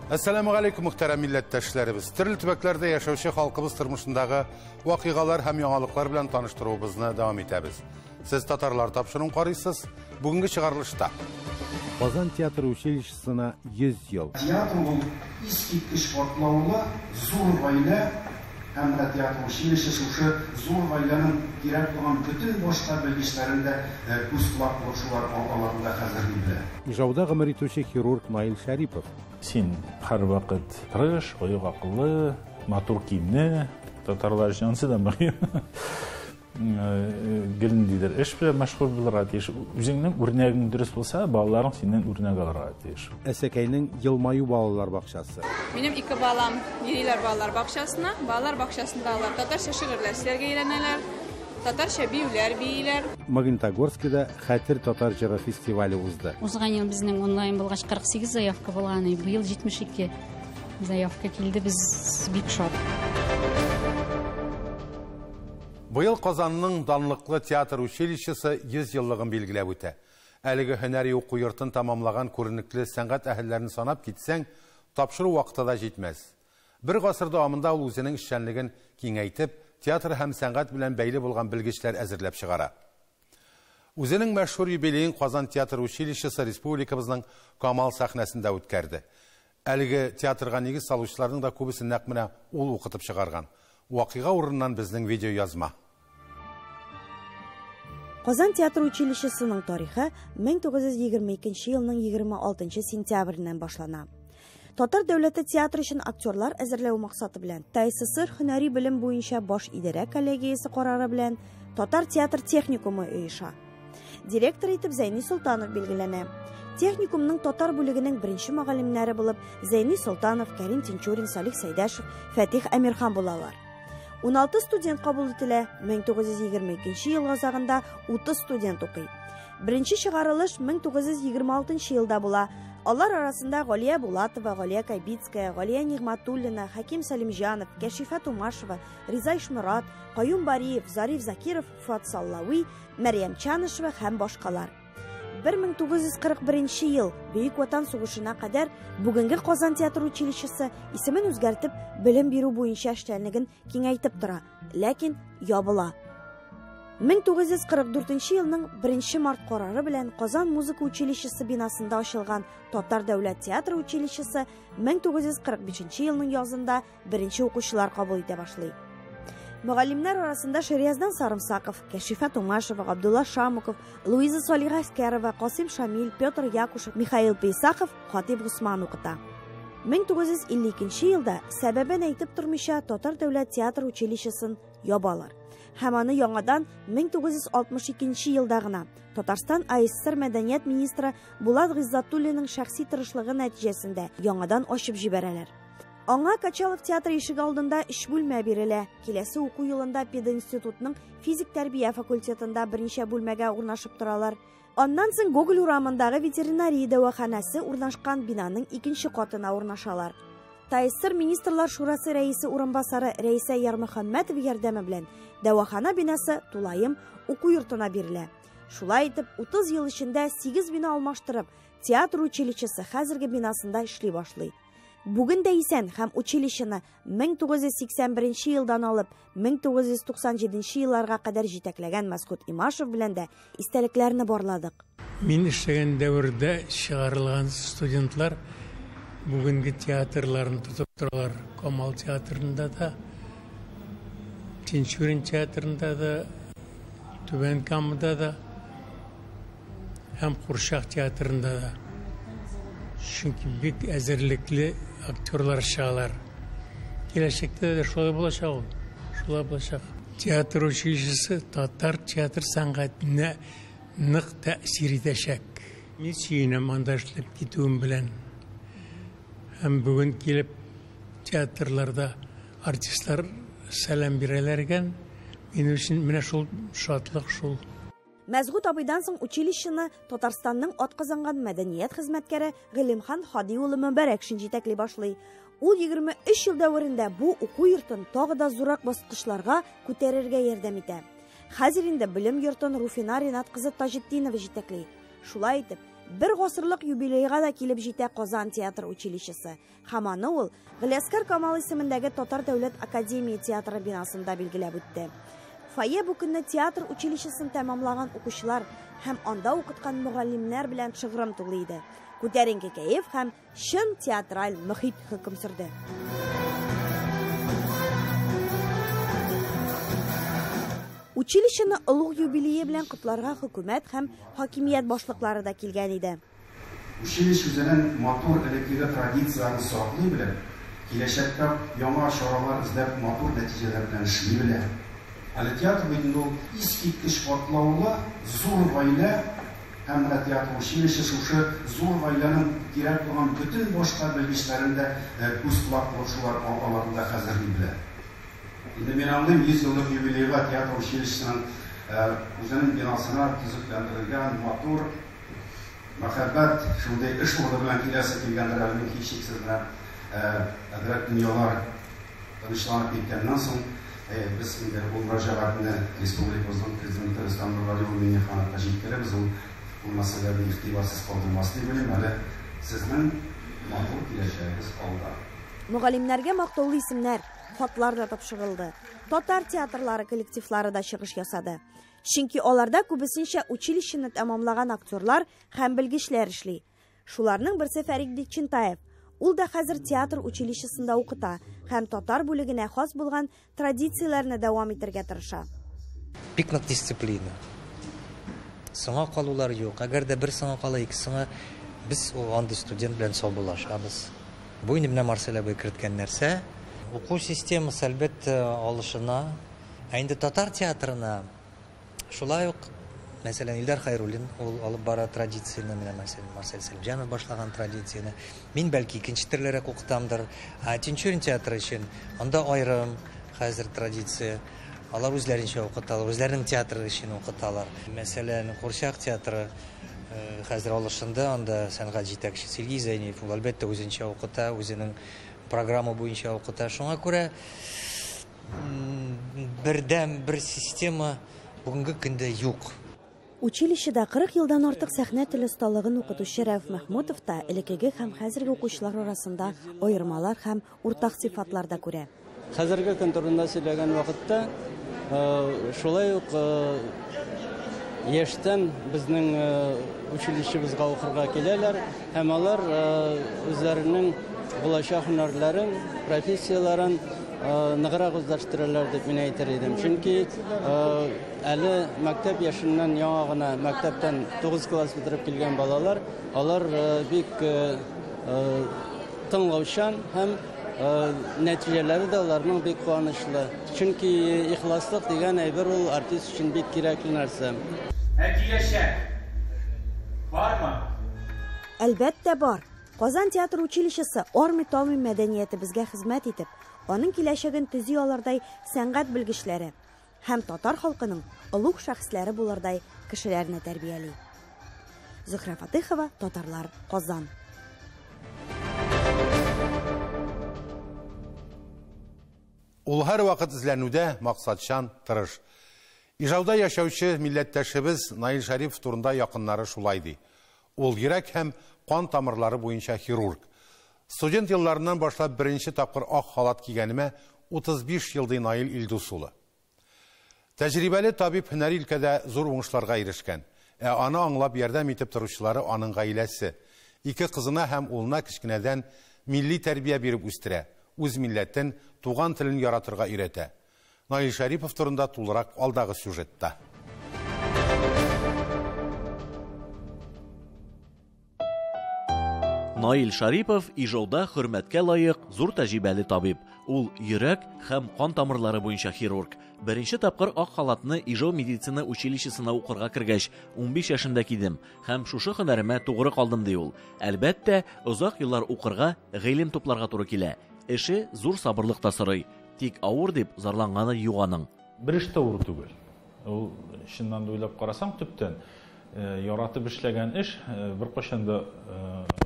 Әссәламү галәйкүм, мөхтәрәм милләттәшләребез. Төрле төбәкләрдә яшәүче халкыбыз тормышындагы вакыйгалар һәм яңалыклар белән таныштыруыбызны дәвам итәбез. Сез татарлар тапшыруын карыйсыз. Бүгенге чыгарылышта Казан театр училищесына 100 ел. Театр ул искиткеч катлаулы зур гаилә, һәм менә театр училищесы шушы зур гаиләнең кирәк булган бөтен башка белгечләрен дә күз колак булып шулар аларны да хәзерли белә. Ижауда гомер итүче хирург Наил Шәрипов. Син һәрвакыт тырыш, оек акыллы, матур киемне, татарлар өчен анысы да мөһим. Гел ниндидер эш белән мәшгуль булырга тиеш. Үзеңнең үрнәгең дөрес булса, балаларың синнән үрнәк алырга тиеш. Әсәкәйнең Елмаю балалар бакчасы. Минем ике балам йөриләр балалар бакчасына. Балалар бакчасында алар татарча шигырьләр сөйләргә өйрәнәләр, татарча биюләр бииләр. Магнитогорскида Хәтер татар җыры фестивале узды. Узган ел безнең онлайн булгач 48 заявка булган, быел 72 заявка килде, без бик шат. Быел Казанның данлыклы театр училищесы 100 еллыгын билгеләп үтә. Әлеге һөнәри уку йортын тәмамлаган күренекле сәнгать әһелләрен санап китсәң, тапшыру вакыты да җитмәс. Бер гасыр дәвамында ул үзенең эшчәнлеген киңәйтеп, театр һәм сәнгать белән бәйле булган белгечләр әзерләп чыгара. Үзенең мәшһүр юбилеен Казан театр училищесы республикабызның Камал сәхнәсендә үткәрде. Әлеге театрга нигез салучыларның да күбесен нәкъ менә ул укытып чыгарган. Вакыйга урыныннан безнең видео язма. Казан театр училищесының тарихы 1922 елның 26 сентябреннән башлана. Татар дәүләте театры өчен актерлар әзерләү максаты белән ТАССР һөнәри белем буенча баш идарә коллегиясе карары белән Татар театр техникумы оеша. Директор итеп Зәйни Солтанов билгеләнә. Техникумның татар бүлегенең беренче мөгаллимнәре булып Зәйни Солтанов, Кәрим Тинчурин, Салих Сәйдәшев, Фатих Әмирхан булалар. 16 студент кабул ителә, 1922 ел азагында 30 студент укый. Беренче чыгарылыш 1926 елда була. Алар арасында Галия Булатова, Галия Кайбицкая, Галия Нигматуллина, Хаким Салимҗанов, Кәшифә Тумашева, Риза Ишморат, Каюм Бариев, Зариф Закиров, Фуат Саллауи, Мәрьям Чанышева һәм башкалар. 1941 ел Бөек Ватан сугышына кадәр бүгенге Казан театр училищесы исемен үзгәртеп, белем бирү буенча эшчәнлеген киңәйтеп тора, ләкин ябыла. 1944 елның 1 март карары белән Казан музыка училищесы бинасында ачылган Татар дәүләт театр училищесы 1945 елның язында беренче укучылар кабул итә башлый. Мөгаллимнәр арасында Ширияздан Сарымсаков, Кәшифә Тумашева, Габдулла Шамуков, Луиза Салих-Әскәрова, Касыйм Шамил, Петр Якушев, Михаил Пейсахов, Хатип Госман укыта. 1952 елда сәбәбен әйтеп тормыйча Татар дәүләт театр училищесын ябалар. Һәм аны яңадан 1962 елда гына Татарстан АССР мәдәният министры Булат Гыйззатуллинның шәхси тырышлыгы нәтиҗәсендә яңадан ачып җибәрәләр. Аңа Качалов театры ишеге алдында өч бүлмә бирелә. Киләсе уку елында пединститутның физик тәрбия факультетында берничә бүлмәгә урнашып торалар. Аннан соң Гоголь урамындагы ветеринария дәваханәсе урнашкан бинаның икенче катына урнашалар. ТАССР Министрлар Шурасы рәисе урынбасары Рәйсә Ярмөхәммәтов ярдәме белән дәвахана бинасы тулаем уку йортына бирелә. Шулай итеп, 30 ел эчендә 8 бина алмаштырып, театр училищесы хәзерге бинасында эшли башлый. Бүген дә исән һәм училищены 1981 елдан алып 1997 елларга кадәр җитәкләгән Мәсгут Имашев белән дә истәлекләрне барладык. Мин эшләгән дәвердә чыгарылган студентлар бүгенге театрларны тотып торалар. Камал театрында да, Тинчурин театрында да, Түбән Камада да һәм Курчак театрында да. Чөнки бик әзерлекле актерлар чыгалар. Киләчәктә дә шулай булачак ул. Шулай булачак. Театр училищесы татар театр сәнгатенә нык тәэсир итәчәк. Мин сөенәм анда эшләп китүем белән. Һәм бүген килеп театрларда артистлар сәлам бирәләр икән, минем өчен менә шул шатлык шул. Мәсгут абыйдан соң училищены Татарстанның атказанган мәдәният хезмәткәре Гыйлемхан Һади улы Мөбәрәкшин җитәкли башлый. Ул 23 ел дәверендә бу уку йортын тагы да зуррак баскычларга күтәрергә ярдәм итә. Хәзер инде белем йортын Руфина Ринат кызы Таҗетдинова җитәкли. Шулай итеп, Бер гасырлык юбилейга да килеп җитә Казан театр училищесы. Һәм аны ул Галиәсгар Камал исемендәге Татар дәүләт академия театры бинасында билгеләп үтте. Фойе бу көнне театр училищесын тәмамлаган укучылар һәм анда укыткан мөгаллимнәр белән шыгрым тулы иде. Күтәренке кәеф һәм чын театраль мөхит хөкем сөрде. Училищены олуг юбилее белән котларга хөкүмәт һәм хакимият башлыклары да килгән иде. Училище үзенең матур элеккеге традицияләрен саклый белә, киләчәктә яңа чаралар эзләп матур нәтиҗәләр белән эшли белә. Әле театр бит инде ул искиткеч катлаулы зур гаилә, һәм менә театр училище шушы зур гаиләнең кирәк булган бөтен башка белгечләрен дә күз колак булып шулар аларны да хәзерли белә. Инде мин аңлыйм, 100 еллык юбилейга театр училищесының үзенең бинасына төзекләндерелгән матур мәхәббәт шундый эш урыны белән киләсе килгәндер әле, мин һичшиксез менә әзрәк дөньялар тынычланып киткәннән соң без инде ул мөрәҗәгатьне республикабызның президенты Рөстәм Нургали улы Миңнехановка җиткерәбез, ул ул мәсьәләне игътибарсыз калдырмас дип уйлыйм. Әле сезнең матур киләчәгегез алда. Мөгаллимнәргә мактаулы исемнәр, хатлар да тапшырылды. Татар театрлары коллективлары да чыгыш ясады. Чөнки аларда күбесенчә училищены тәмамлаган актерлар һәм белгечләр эшли. Шуларның берсе Фәрит Бикчәнтаев. Ул да хәзер театр училищесында укыта һәм татар бүлегенә хас булган традицияләрне дәвам итәргә тырыша. Бик нык дисциплина. Соңа калулар юк. Әгәр дә бер соңа кала, ике соңа, без ул андый студент белән саубуллашабыз. Бу инде менә Марсель абый керткән нәрсә. Уку системасы әлбәттә алышына. Ә инде татар театрына шулай ук, мәсәлән, Илдар Хайруллин ул алып бара традицияне, менә мәсәлән, Марсель Сәлимҗанов башлаган традицияне. Мин бәлки икенче төрлерәк укытамдыр. Ә Тинчурин театры өчен анда аерым хәзер традиция. Алар үзләренчә укыталар, үзләренең театры өчен укыталар. Мәсәлән, Курчак театры хәзер алышынды, анда сәнгать җитәкчесе Илгиз Зәйниев, ул әлбәттә үзенчә укыта, үзенең программа буенча укыта. Шуңа күрә бердәм бер система бүгенге көндә юк. Училищеда 40 елдан артык сәхнә теле осталыгын укытучы Рәүф Мәхмүтов та элеккеге һәм хәзерге укучылар арасында аермалар һәм уртак сыйфатлар да күрә. Хәзерге көн турында сөйләгән вакытта, шулай ук яшьтән безнең училищебызга укырга киләләр һәм алар үзләренең булачак һөнәрләрен, профессияләрен ныграк үзләштерәләр дип мин әйтер идем. Чөнки әле мәктәп яшеннән яңа гына мәктәптән 9 класс бетереп килгән балалар, алар бик тыңлаучан һәм нәтиҗәләре дә аларның бик куанычлы. Чөнки ихласлык дигән әйбер ул артист өчен бик кирәкле нәрсә. Ә киләчәк бармы? Әлбәттә бар. Казан театр училищесы армый-талмый мәдәниятебезгә хезмәт итеп, аның киләчәген төзи алырдай сәнгать белгечләре һәм татар халкының олуг шәхесләре булырдай кешеләрне тәрбияли. Зөһрә Фатыйхова, Татарлар, Казан. Ул һәр вакыт эзләнүдә максатчан, тырыш. Ижауда яшәүче милләттәшебез Наил Шәрипов турында якыннары шулай ди. Ул йөрәк һәм кан тамырлары буенча хирург. Студент елларыннан башлап беренче тапкыр ак халат кигәнемә 35 ел ди Наил Илдус улы. Тәҗрибәле табиб һөнәри өлкәдә зур уңышларга ирешкән. Ә аны аңлап ярдәм итеп торучылары аның гаиләсе. Ике кызына һәм улына кечкенәдән милли тәрбия биреп үстерә, үз милләтен, туган телен яратырга өйрәтә. Наил Шәрипов турында тулырак алдагы сюжетта. Наил Шәрипов Ижауда хөрмәткә лаек зур тәҗрибәле табиб. Ул йөрәк һәм кан тамырлары буенча хирург. Беренче тапкыр ак халатны Ижау медицина училищесына укырга кергәч, 15 яшемдә кидем һәм шушы һөнәремә тугры калдым ди ул. Әлбәттә, озак еллар укырга, гыйлем тупларга туры килә. Эше зур сабырлык та сорый. Тик авыр дип зарланганы юк аның. Бер эш тә авыр түгел. Ул чыннан да уйлап карасаң, төптән яратып эшләгән эш беркайчан да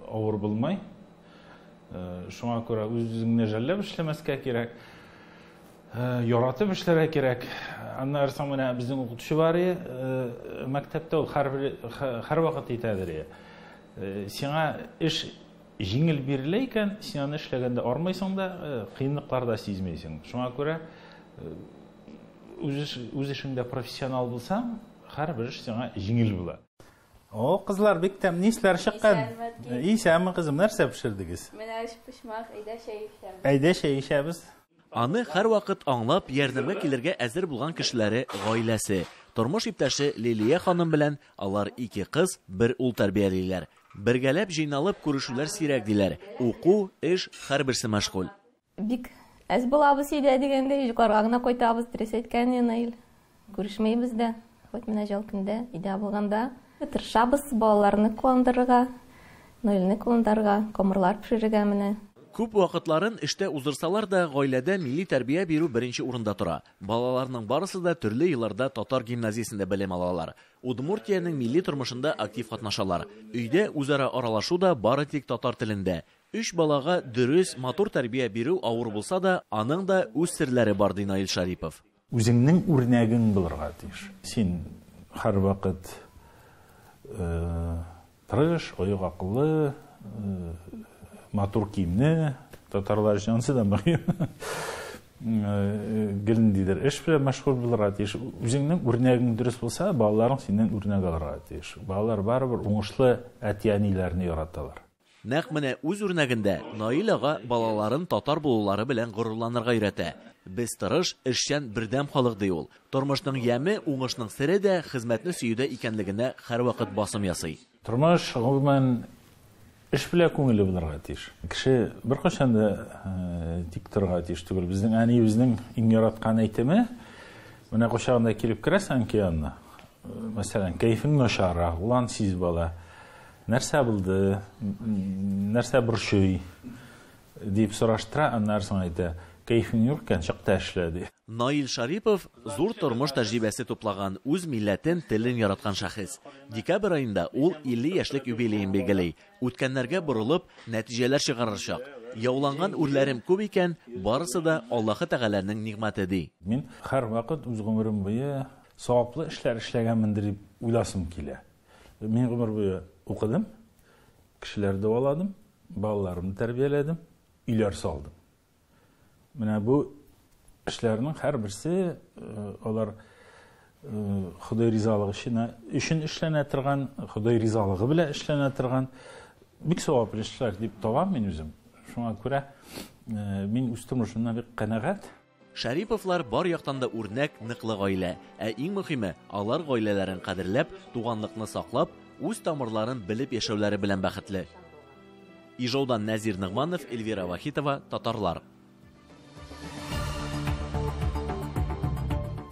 авыр булмай. Шуңа күрә үз-үзеңне жәлләп эшләмәскә кирәк. Яратып эшләргә кирәк. Аннары соң менә безнең укытучы бар иде, мәктәптә ул һәрвакыт әйтәдер иде. Сиңа эш җиңел бирелә икән, син аны эшләгәндә армыйсың да, кыенлыклар да сизмисең. Шуңа күрә үз эшеңдә профессионал булсаң, һәрбер эш сиңа җиңел була. О, кызлар, бик тәмле исләр чыккан. Исәнме, кызым, нәрсә пешердегез? Менә өчпочмак, әйдә чәй эчәбез. Әйдә чәй эчәбез. Аны һәрвакыт аңлап, ярдәмгә килергә әзер булган кешеләре гаиләсе. Тормыш иптәше Лилия ханым белән алар ике кыз, бер ул тәрбиялиләр. Бергәләп җыйналып күрешүләр сирәк диләр. Уку, эш, һәрберсе мәшгуль. Бик әз булабыз өйдә дигәндәй, йокларга гына кайтабыз, дөрес әйткән Наил. Күрешмәйбез дә. Хоть менә җал көндә өйдә булганда тырышабыз балаларны куандырырга, Наилне куандырырга, камырлар пешерергә менә. Күп вакытларын эштә уздырсалар да, гаиләдә милли тәрбия бирү беренче урында тора. Балаларның барысы да төрле елларда татар гимназиясендә белем алалар. Удмуртиянең милли тормышында актив катнашалар. Өйдә үзара аралашу да бары тик татар телендә. Өч балага дөрес, матур тәрбия бирү авыр булса да, аның да үз серләре бар, ди Наил Шарипов. Үзеңнең үрнәгең булырга тиеш. Син һәрвакыт тырыш, оек акыллы, матур киемне, татарлар өчен анысы да мөһим. Гел ниндидер эш белән мәшгуль булырга тиеш. Үзеңнең үрнәгең дөрес булса, балаларың синнән үрнәк алырга тиеш. Балалар барыбер уңышлы әти-әниләрне яраталар. Нәкъ менә үз үрнәгендә Наил ага балаларын татар булулары белән горурланырга өйрәтә. Без тырыш, эшчән, бердәм халык, ди ул. Тормышның яме, уңышның сере дә хезмәтне сөюдә икәнлегенә һәрвакыт басым ясый. Тормыш гомумән эш белән күңелле булырга тиеш. Кеше беркайчан да тик торырга тиеш түгел. Безнең әниебезнең иң яраткан әйтеме, менә кочагында килеп керәсең әнкәй янына. Мәсәлән, кәефең начаррак, улан сиз бала. Нәрсә булды, нәрсә борчый дип сораштыра, аннары соң әйтә, кәефең юк икән, чык та эшлә, ди. Наил Шарипов зур тормыш тәҗрибәсе туплаган, үз милләтен, телен яраткан шәхес. Декабрь аенда ул 50 яшьлек юбилеен билгели. Үткәннәргә борылып, нәтиҗәләр чыгарыр чак. Яуланган үрләрем күп икән, барысы да Аллаһы Тәгаләнең нигъмәте, ди. Мин һәрвакыт үз гомерем буе саваплы эшләр эшләгәнмендер дип уйласым килә. Мин гомер буе укыдым, кешеләр дәваладым, балаларымны тәрбияләдем, өйләр салдым. Менә бу эшләрнең һәрберсе алар Ходай ризалыгы өчен эшләнә торган, Ходай ризалыгы белән эшләнә торган бик саваплы эшләр дип табам мин үзем. Шуңа күрә мин үз тормышымнан бик канәгать. Шариповлар бар яктан да үрнәк, ныклы гаилә. Ә иң мөһиме, алар гаиләләрен кадерләп, туганлыкны саклап, үз тамырларын белеп яшәүләре белән бәхетле. Ижаудан Нәзир Нығманов, Эльвира Вахитова, Татарлар.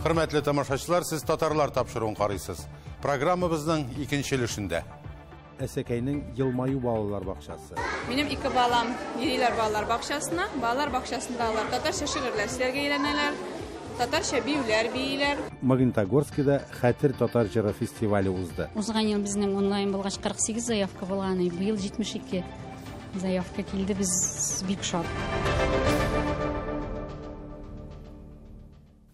Хөрмәтле тамашачылар, сез Татарлар тапшыруын карыйсыз. Программабызның икенче өлешендә. Әсәкәйнең Елмаю балалар бакчасы. Минем ике балам йөриләр балалар бакчасына. Балалар бакчасында алар татарча шигырьләр сөйләргә өйрәнәләр, татарча биюләр бииләр. Магнитогорскида Хәтер татар җыры фестивале узды. Узган ел безнең онлайн булгач 48 заявка булган, быел 72 заявка килде, без бик шат.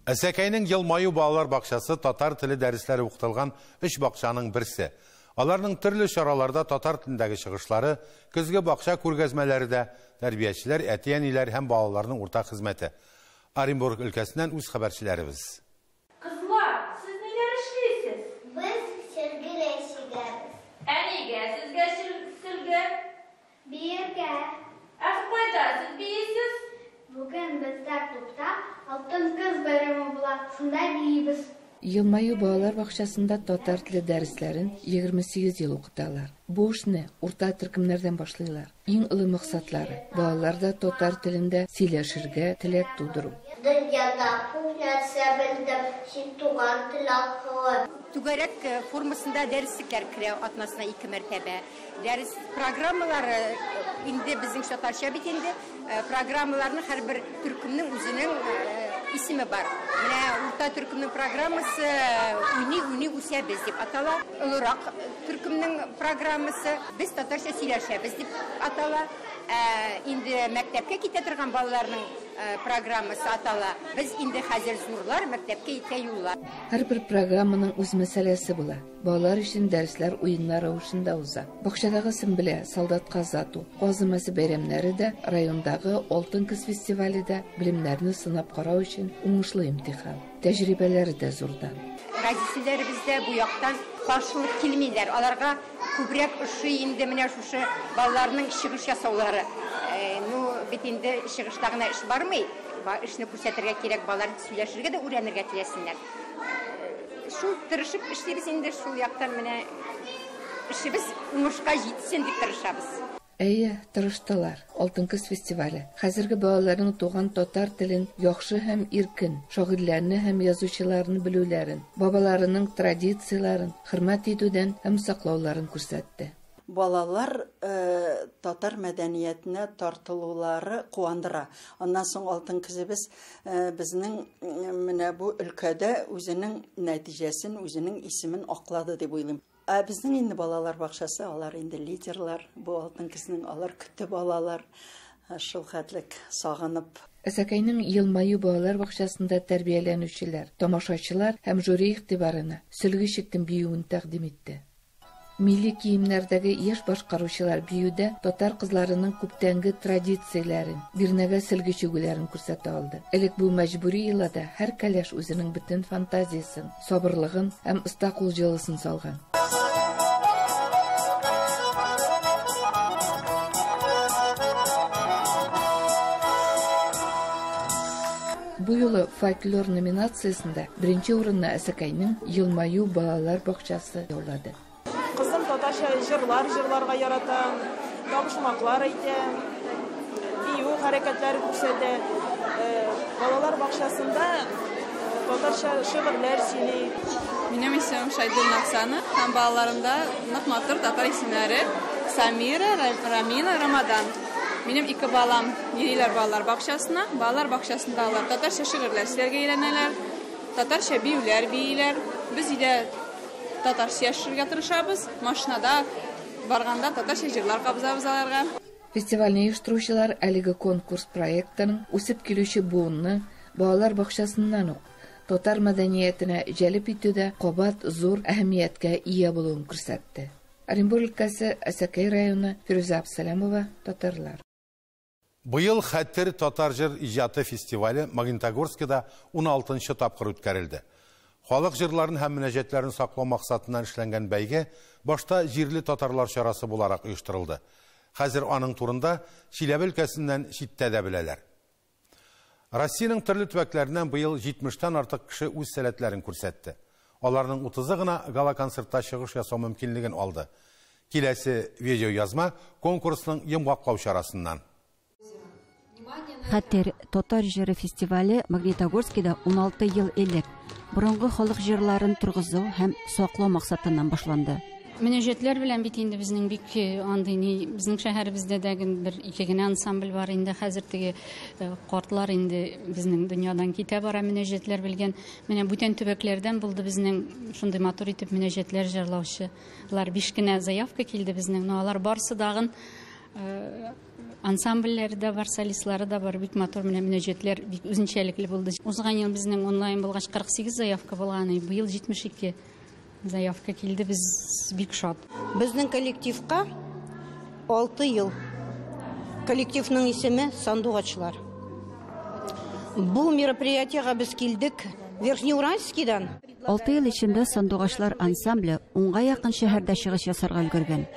Әсәкәйнең Елмаю балалар бакчасы татар теле дәресләре укытылган 3 бакчаның берсе. Аларның төрле чараларда татар телендәге чыгышлары, көзге бакча күргәзмәләре дә, тәрбиячеләр, әти-әниләр һәм балаларның уртак хезмәте. Оренбург өлкәсеннән үз хәбәрчеләребез. Кызлар, сез ниләр эшлисез? Без сөлгеләр чигәбез. Ә нигә сезгә сөлге? Биергә. Ә кайда сез биисез? Бүген бездә клубта Алтын кыз бәйрәме була, шунда биибез. Елмаю балалар бакчасында татар теле дәресләрен 28 ел укыталар. Бу эшне урта төркемнәрдән башлыйлар. Иң олы максатлары балаларда татар телендә сөйләшергә теләк тудыру. Дөньяда күп нәрсә белдем, син туган тел аркылы. Түгәрәк формасында дәреслекләр керә атнасына 2 мәртәбә. Дәрес программалары инде безнең татарча бит инде. Программаларның һәрбер төркемнең үзенең исеме бар. Менә урта төркемнең программасы уйный-уйный үсәбез дип атала. Олырак төркемнең программасы без татарча сөйләшәбез дип атала. Инде мәктәпкә китә торган балаларның программасы атала. Без инде хәзер зурлар, мәктәпкә итә юллар. Һәрбер программаның үз мәсьәләсе була. Балалар өчен дәресләр уеннар рәвешендә уза. Бакчадагы Сөмбелә, солдатка озату, Каз өмәсе бәйрәмнәре дә, райондагы Алтын көз фестивале дә белемнәрне сынап карау өчен уңышлы имтихан. Тәҗрибәләре дә зурдан. Родительләребез дә бу яктан каршылык килмиләр. Аларга күбрәк ошый инде менә шушы балаларның чыгыш ясаулары. Ну, бит инде чыгышта гына эш бармый. Эшне күрсәтергә кирәк, балалар сөйләшергә дә өйрәнергә теләсеннәр. Шул тырышып эшлибез инде, шул яктан менә эшебез уңышка җитсен дип тырышабыз. Әйе, тырыштылар. Алтын көз фестивале хәзерге балаларның туган татар телен яхшы һәм иркен, шагыйрьләрне һәм язучыларны белүләрен, бабаларының традицияләрен хөрмәт итүдән һәм саклауларын күрсәтте. Балалар татар мәдәниятенә тартылулары куандыра. Аннан соң Алтын көзебез безнең менә бу өлкәдә үзенең нәтиҗәсен, үзенең исемен аклады дип уйлыйм. Ә безнең инде балалар бакчасы, алар инде лидерлар, бу Алтын көзнең алар көтеп алалар, шул хәтлек сагынып. Әсәкәйнең Елмаю балалар бакчасында тәрбияләнүчеләр, тамашачылар һәм жюри игътибарына сөлге чиктем биюен тәкъдим итте. Милли киемнәрдәге яшь башкаручылар биюдә татар кызларының күптәнге традицияләрен, бирнәгә сөлге чигүләрен күрсәтә алды. Элек бу мәҗбүри йолада һәр кәләш үзенең бөтен фантазиясен, сабырлыгын һәм оста кул җылысын салган. Бу юлы фольклор номинациясендә беренче урынны Әсәкәйнең Елмаю балалар бакчасы яулады. Кызым татарча җырлар җырларга ярата, табышмаклар әйтә, бию хәрәкәтләре күрсәтә. Балалар бакчасында татарча шигырьләр сөйли. Минем исемем Шайдуллина Оксана, һәм балаларымда нык матур татар исемнәре Самира, Рамина, Рамадан. Минем ике балам йөриләр балалар бакчасына. Балалар бакчасында алар татарча шигырьләр сөйләргә өйрәнәләр, татарча биюләр бииләр. Без өйдә татарча яшәргә тырышабыз. Машинада барганда татарча җырлар кабызабыз аларга. Фестивальне оештыручылар әлеге конкурс проектының үсеп килүче буынны балалар бакчасыннан ук татар мәдәниятенә җәлеп итүдә кабат зур әһәмияткә ия булуын күрсәтте. Оренбург өлкәсе Әсәкәй районы, Фирүзә Абсалямова, Татарлар. Быел Хәтер татар җыр иҗаты фестивале Магнитогорскида 16нчы тапкыр үткәрелде. Халык җырларын һәм мөнәҗәтләрен саклау максатыннан эшләнгән бәйге башта җирле татарлар чарасы буларак оештырылды. Хәзер аның турында Чиләбе өлкәсеннән читтә дә беләләр. Россиянең төрле төбәкләреннән быел 70-тән артык кеше үз сәләтләрен күрсәтте. Аларның 30-ы гына гала-концертта чыгыш ясау мөмкинлеген алды. Киләсе видеоязма конкурсның йомгаклау чарасыннан. Хәтер татар җыры фестивале Магнитогорскида 16 ел элек борынгы халык җырларын торгызу һәм саклау максатыннан башланды. Мөнәҗәтләр белән бит инде безнең бик андый ни, безнең шәһәребездә дә бер ике генә ансамбль бар инде. Хәзер теге картлар инде безнең дөньядан китә бара мөнәҗәтләр белгән. Менә бүтән төбәкләрдән булды безнең шундый матур итеп мөнәҗәтләр җырлаучылар. 5 кенә заявка килде безнең, но алар барсы дагын ансамбльләре дә бар, солистлары да бар. Бик матур менә мөнәҗәтләр бик үзенчәлекле булды. Узган ел безнең онлайн булгач 48 заявка булган, быел 72 заявка килде, без бик шат. Безнең коллективка 6 ел. Коллективның исеме Сандугачлар. Бу мероприятиега без килдек Верхнеуральскидан. 6 ел эчендә Сандугачлар ансамбле 10-га якын шәһәрдә чыгыш ясарга өлгергән.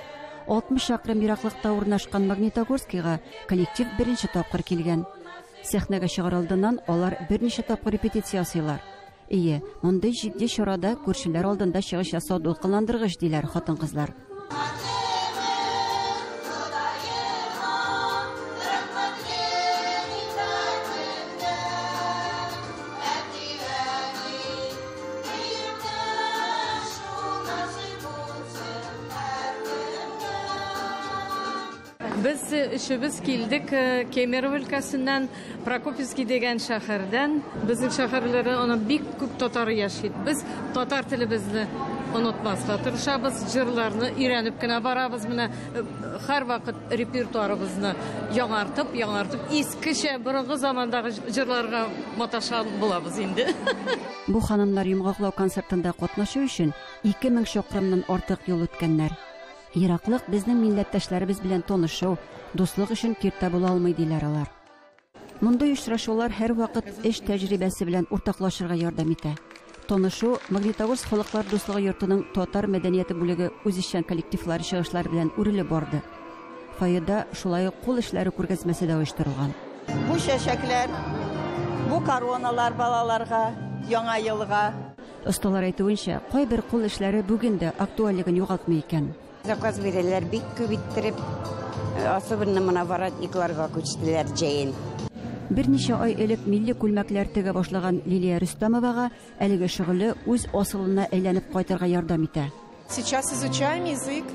60 чакрым ераклыкта урнашкан Магнитогорскига коллектив беренче тапкыр килгән. Сәхнәгә чыгар алдыннан алар берничә тапкыр репетиция ясыйлар. Ие, мондый җитди чарада күршеләр алдында чыгыш ясау дулкынландыргыч, диләр хатын-кызлар. Без өчебез килдек Кемерово өлкәсеннән, Прокопьевский дигән шәһәрдән. Безнең шәһәрләрдә аны бик күп татар яши. Без татар телебезне онытмаска тырышабыз, җырларны өйрәнеп кенә барабыз. Менә һәрвакыт репертуарыбызны яңартып, яңартып, искечә борынгы замандагы җырларга маташан булабыз инде. Бу ханымнар йомгаклау концертында катнашу өчен 2000 чакрымнан артык юл үткәннәр. Ераклык безнең милләттәшләребез белән танышу, дуслык өчен киртә була алмый, диләр алар. Мондый очрашулар һәрвакыт эш тәҗрибәсе белән уртаклашырга ярдәм итә. Танышу Магнитогорск халыклар дуслыгы йортының татар мәдәнияте бүлеге үзешчән коллективлары чыгышлары белән үрелеп барды. Фойеда шулай ук кул эшләре күргәзмәсе дә оештырылган. Бу чәчәкләр, бу короналар балаларга, яңа елга. Осталар әйтүенчә, кайбер кул эшләре бүген дә актуальлеген югалтмый икән. Заказ бирәләр бик күп иттереп, особенно менә воротникларга күчтеләр җәен. Берничә ай элек милли күлмәкләр тегә башлаган Лилия Рөстәмовага әлеге шөгыле үз асылына әйләнеп кайтырга ярдәм итә. Сейчас изучаем язык,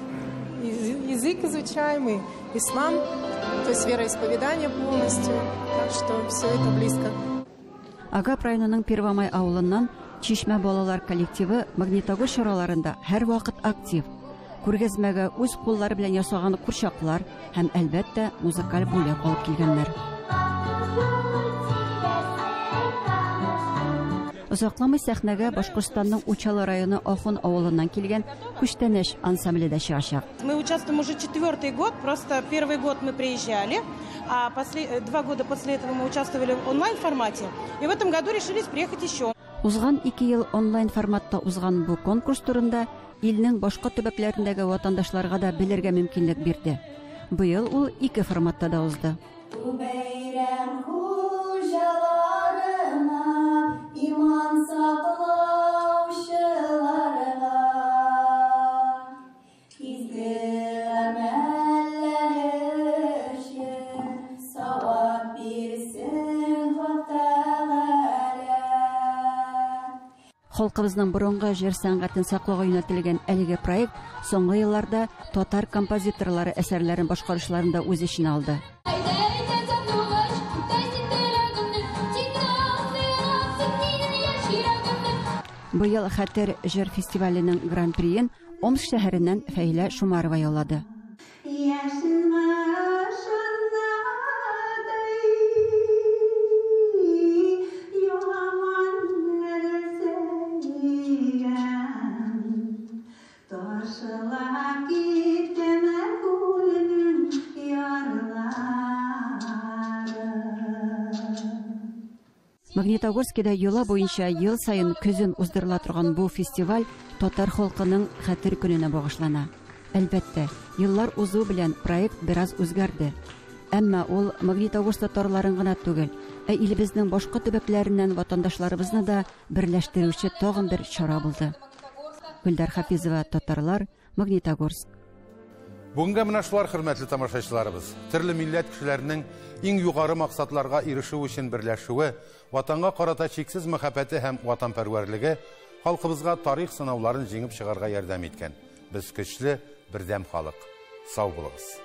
язык изучаем и ислам, то есть вероисповедание полностью, так что все это близко. Агап районының Первомай авылыннан Чишмә балалар коллективы Магнитогорск чараларында һәрвакыт актив. Күргәзмәгә үз куллары белән ясаган курчаклар һәм, әлбәттә, музыкаль бүләк алып килгәннәр. Озакламый сәхнәгә Башкортстанның Учалы районы Ахун авылыннан килгән Күчтәнәш ансамбле дә чыгачак. Мы участвуем уже 4-й год, просто первый год мы приезжали, а 2 года после этого мы участвовали в онлайн-формате, и в этом году решились приехать еще. Узган 2 ел онлайн форматта узган бу конкурс турында илнең башка төбәкләрендәге ватандашларга да белергә мөмкинлек бирде. Быел ул 2 форматта да узды. Бу бәйрәм хуҗаларына, иман саклаучыларга, изге гамәлләре өчен савап бирсен Хак Тәгалә. Халкыбызның борынгы җыр сәнгатен саклауга юнәлтелгән әлеге проект соңгы елларда татар композиторлары әсәрләрен башкаручыларын да үз эченә алды. Быел Хәтер җыр фестиваленең гран-приен Омск шәһәреннән Фәйлә Шумарова яулады. Магнитогорскида йола буенча ел саен көзен уздырыла торган бу фестиваль татар халкының хәтер көненә багышлана. Әлбәттә, еллар узу белән проект бераз үзгәрде. Әмма ул Магнитогорск татарларын гына түгел, ә илебезнең башка төбәкләреннән ватандашларыбызны да берләштерүче тагын бер чара булды. Гөлдар Хафизова, Татарлар, Магнитогорск. Бүгенгә менә шулар, хөрмәтле тамашачыларыбыз. Төрле милләт кешеләренең иң югары максатларга ирешү өчен берләшүе, ватанга карата чиксез мәхәббәте һәм ватанпәрвәрлеге халкыбызга тарих сынауларын җиңеп чыгарга ярдәм иткән. Без көчле, бердәм халык. Сау булыгыз.